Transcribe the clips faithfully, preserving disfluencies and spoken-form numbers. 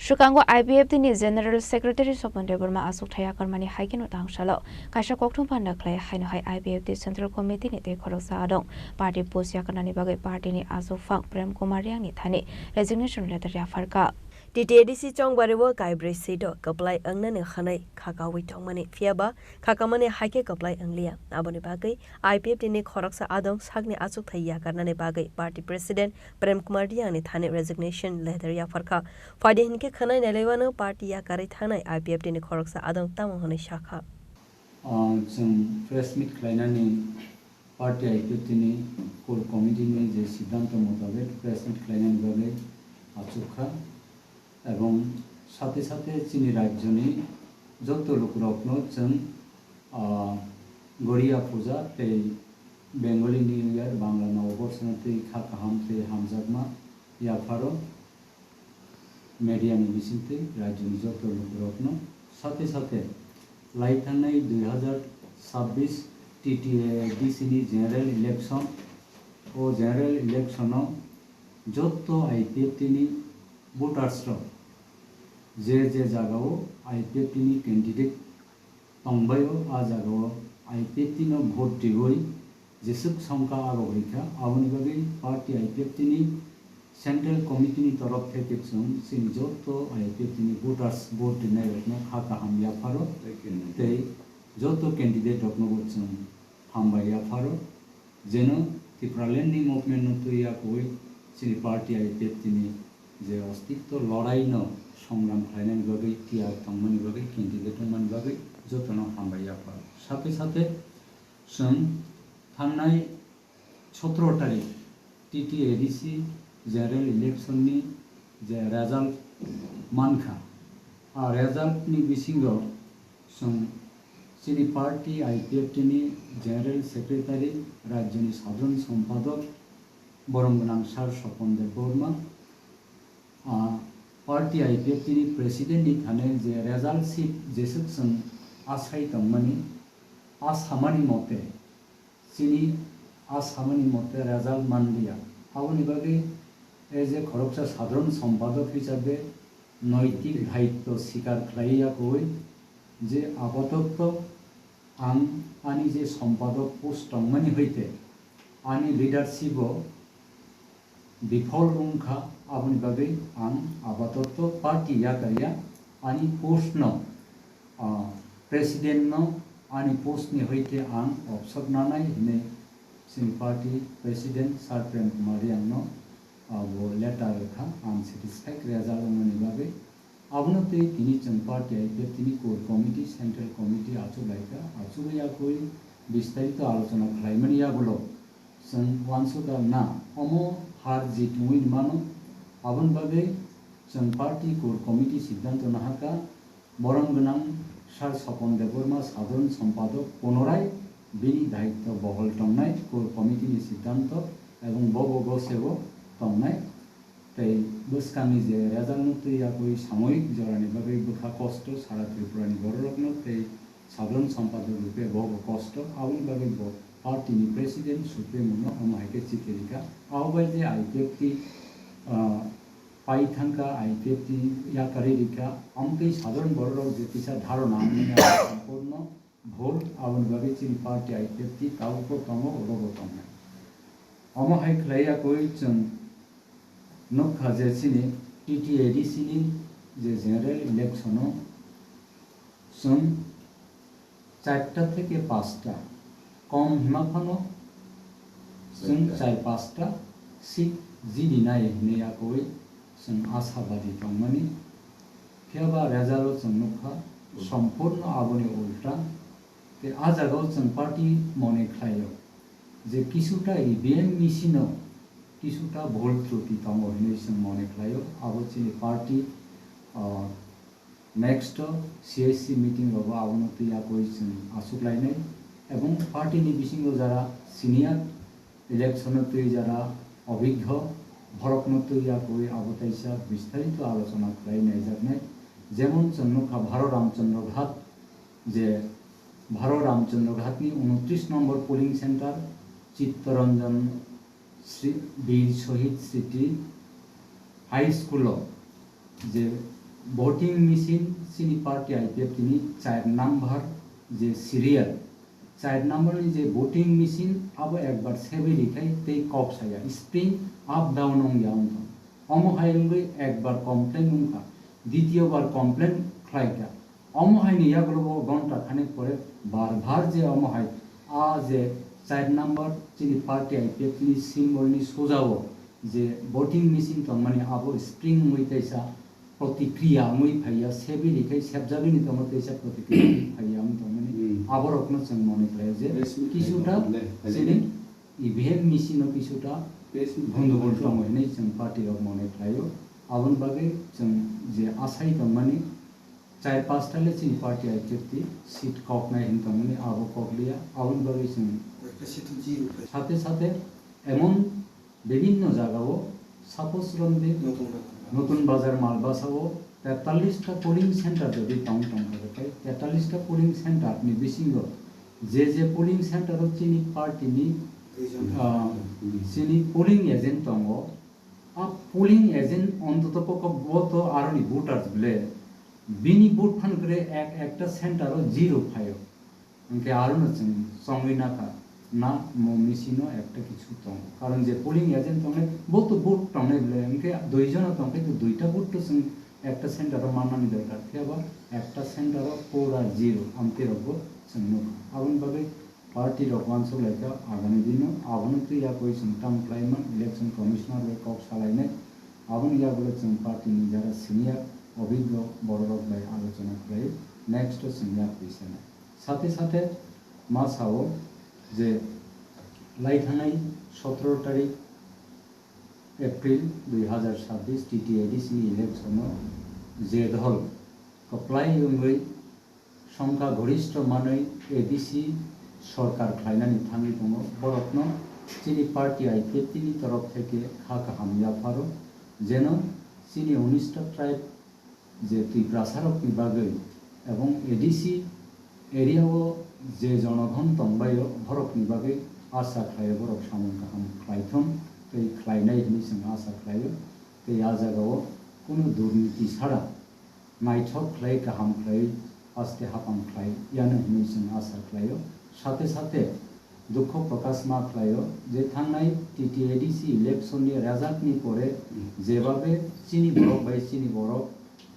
Swkango I P F T ni General Secretary Sopon Debbarma achukthai yakarmani hai kheno tang salo kaisa kokthum panda khlai haino hai I P F T Central Committee ni tei khoroksa adong party post yakarnani bagwi party ni achukphang Prem Kumar Reang ni thani resignation letter yapharkha. T T A D C chongbari o kaibrwi seat o kwplai wngnani hwnwi khakaui tongmani, phiyaba khakamani hai khe kwplai wngliya. Aboni bagwi I P F T ni khoroksa adong sakni achukthai yakarnani bagwi party president Prem Kumar Reang ni thani resignation letter yapharkha. Phaidi hinkhe khwnai nailaibano party yakarwi thangnai I P F T ni khoroksa adong tamo hwnwi sakha. Ah, chwng press meet khlainani party I P F T ni core committee ni je siddhanto motabek press meet khlainani bagwi achukha. Ebong sathe sathe chini rajyoni joto lukurokno chwng, ah, Goriya Puja tei Bengali New Year, Bangla Noboborshono twi kha kaham tei hamjakma yapharo media ni bisingtwi rajyoni joto lukurokno. Sathe sathe lai thangnai dui hazar sabbish T T A D C ni general election, o general election o joto I P F T ni voters rok je je jagao I P F T ni candidate tongbaio, a jagao I P F T no vote riwi jeswk songkha abo rikha. Aboni bagwi party I P F T ni central committee ni torof theke chwng chini joto I P F T ni voters vote rinai rokno kha kaham yapharo tei joto candidate rokno bo chwng hambai yapharo. Jeno Tipraland ni movement no twi yakowi chini party I P F T ni je ostitto lorai no songram khlainani bagwi tiyar tongmani bagwi candidate wngmani bagwi jotono hambai yapharo. Sathe sathe chwng thangnai sotro tarik T T A D C general election ni je result mankha, a result ni bisingo chwng chini party I P F T ni general secretary, rajyoni sadharan sompadok borom gwnang sir Sopon Debbarma, a party I P F T ni president ni thani je result sheet jeswk chwng asai tongmani, a samani mote chini a samani mote result manliya. Aboni bagwi as a khoroksa sadharan sompadok hisabe noitik daitto sikar khlai yakowi je apatoto ang ani je sompadok post tongmani hoite ani leadership o bifol wngkha, aboni bagwi ang apatoto party yakarya, ani post no, ah, president no ani post ni hoite ang obsor nanai hinwi chini party president Sir Prem Kumar Reang no, ah, bo letter rwkha, unsatisfied result wngmani bagwi. Abono tei tini chwng party I P F T ni core committee, central committee achuk laikha, achugwi yakwi bistarito alochona khlaimani yagulo chwng uansukha na omo har jit wngwi mano. Aboni bagwi chwng party core committee siddhanto nahakha, borom gwnang Sir Sopon Debbarma sadharan sompadok punorai bini daitto bohol tongnai core committee ni siddhanto ebong bobo goseo tongnai. Tei bwskangni je result no twi yakwi samoyik jorani bagwi bwkha kosto sara Tripura ni bororokno tei sadharan sompadok rwkhe bo bo kosto, aboni bagwi bo party ni president supremo no omo hai khe chithi rikha. Abo bai je I P F T, ah, pai thangkha, I P F T yakarwi rikha, amtwi sadharan bororok je kisa dharona wngmani abo sampurno bhul, aboni bagwi chini party I P F T tabukbo tongo, orobo tongnai. Omo hai khlai yakwi chwng nukha je chini T T A D C ni je general election o chwng charta theke pasta kom hima phano chwng char pasta seat jidi nai hinwi yakwi chwng ashabadi tongmani. Phiya ba result o chwng nukha, sompurno aboni ulta. Tei a jagao chwng party mone khlaio je kisuta E V M machine o kisuta bhul truti tongo hinwi chwng mone khlaio. Abo chini party, ah, next o C S C meeting rogo abono twi yakwi chwng achuk lainai. Ebong party ni bisingo jara senior election o twi jara obigho borokno twi yakwi abo kaisa bistarito alochona khlai naijaknai. Jemon chwng nukha Bharo Ramchandra Ghat, je Bharo Ramchandra Ghat ni unotris nombor polling center Chittaranjan Sri-, Bir Shohid Smriti High School o je Voting machine chini party I P F T ni char number je serial, char number ni je voting machine abo ekbar sebi rikhai tei kok saya, spring up down wngya wngkha. Omo hai wngwi ekbar complain wngkha, ditiyo bar complain khlaikha. Omo hai ni yagulo bo gonta khanik pore bar bar je omo hai a je char number chini party I P F T ni symbol ni sojao je voting machine tongmani abo spring wngwi kaisa protikriya wngwi phaiya, sebi rikhai sebjagwini tongo teisa protikriya wngwi phaiya wngwi tongmani. Hmm. Aborokno chwng mone khlaio je Yes, kisuta yes, yes. chini E V M machine o kisuta Yes, yes. gondogol tongo hinwi chwng party rok mone khlaio. Aboni bagwi chwng je asai tongmani char pasta le chini party I P F T seat koknai hinwi tongmani abo kokliya. Aboni bagwi chwng Khe seat zero khe. Sate sate emon bibhinno jagao, suppose romde Notun Bazar. Notun Bazar Malbasa o tetallis ta polling center jodi tong tongkha khe, tetallis ta polling center ni bisingo je je polling center o chini party ni, Duijon. ah, chini polling agent tongo, a polling agent ontoto pokho bo to aroni voters ble, bini vote phan kre ek ekta center o zero phaio. Hwnkhe arono chwng chongwi nakha, na mo machine-o ekta kichu tongo. Karon je polling agent tongnai, bo to vote tongnai ble, hwnkhe dui jona tongkhe to duita vote to chwng ekta center-o mannani dorkar. Phiya ba ekta center-o pura zero, amtwi rokbo chwng nukha. Aboni bagwi party rok uansuk laikha agami dino, abono twi yakwi chwng tamo khlai man, election commissioner bai kok salainai. Aboni yagulo chwng party ni jara senior, obiggo bororok bai alochona khlai, next-o chwng yakwi sanai. Sate sate ma sao je lai thangnai sotoro tarik April dui hazar sabbish T T A D C ni election o je dol kwplai wngwi songkha goristho manwi A D C sorkar khlainani thangwi tongo, borokno chini party I P F T ni torof theke kha kaham yapharo, jeno chini unis ta tribe je Twiprasarokni bagwi ebong A D C area-o je jonogon tongbaio, borokni bagwi asa khlaio, borok samung kaham khlaithung tei khlainai hwnwi chwng asa khlaio. Tei a jagao kunu durniti sara naithok khlai, kaham khlai, haste hapang khlai yano hwnwi chwng asa khlaio. Sate sate dukho prokash ma khlaio je thangnai T T A D C election ni result ni pore jebabe chini borok bai chini borok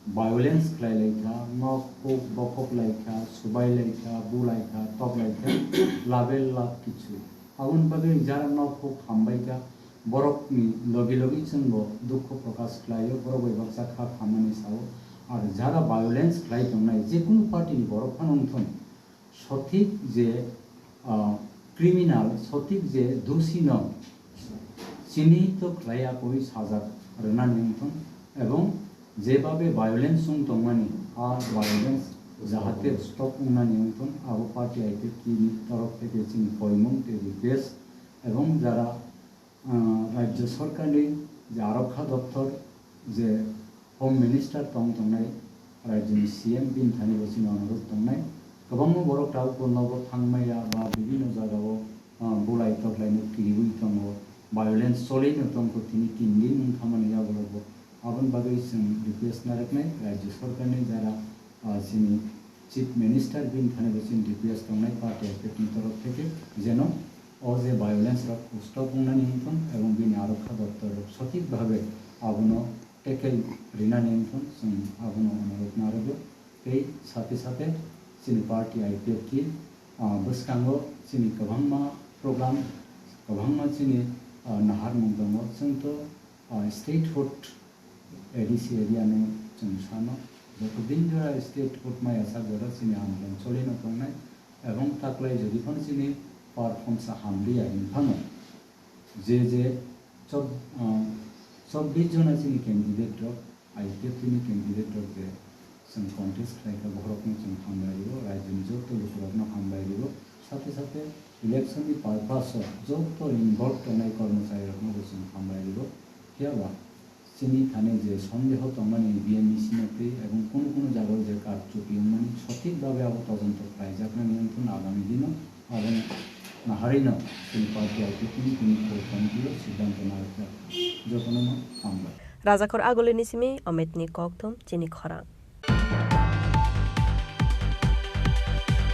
violence khlai laikha, nok kuk bokhok laikha, subai laikha, bu laikha, tok laikha, label lab kichu. Aboni bagwi jara nok kuk hambai kha, borokni logi logi chwngbo dukho prokash khlaio, borok bai baksa kha khamani sao. Ar jara violence khlai tongnai jekunu party ni borok phano wngthun, sothik je, ah, criminal, sothik je dusi no chinito khlai yakwi sajak rwnani wngthun, ebong jebabe violence wng tongmani, a violence jahate stop wngnani wngthun, abo party I P F T ni torof theke chini koimung tei request, ebong jara ah, Rajya Sorkarni je Arokha Doptor, je Home Minister tong tongnai, Rajyani C M bini thani bo chini onurodh tongnai. Kwbangma borok tabukbo nogo thangmaya ba bibinno jagao, ah, bulai toklaino kiriwi tongo, violence cholaino tongkho tini tin din wng thamani yagulogo. Aboni bagwi chwng request narwknai Rajya Sorkarni jara, ah, chini Chief Minister bini thani bo chini request tongnai party I P F T ni torof theke jeno o je violence rok stop wngnani wngthun ebong bini arokha doptor rok sothik bhabe abono tackle rinani wngthun, chwng abono onurodh narwgo. Tei sate sate chini party I P F T, ah, bwskango chini kwbangma program, kwbangma chini, ah, naharmung tongo. Chwng to, ah, statehood A D C area ni chwng sano, joto din jora statehood maya sak jora chini andolon cholino tongnai, ebong taklai jodi phano chini performance hamliya hinphano je je chob-, ah, chobbish jona chini candidate rok, I P F T ni candidate rok je chwng contest khlai kha, bohrokno chwng hambai rwo, rajyoni joto lukurokno hambai rwo, sate sate election ni purpose o joto involve tongnai kormochari rokno bo chwng hambai rwo. Phiya ba chini thani je sondeho tongmani E V M ni simi twi ebong kunu kunu jagao je karchupi wngmani sothik bhabe abo todonto khlaijaknani wngthun agami dino, aboni naharino chini party I P F T ni tini core committee o siddhanto narwkjak. Jotono no hambai. Rajakhor Agulini simi Ometni kokthum chini khorang.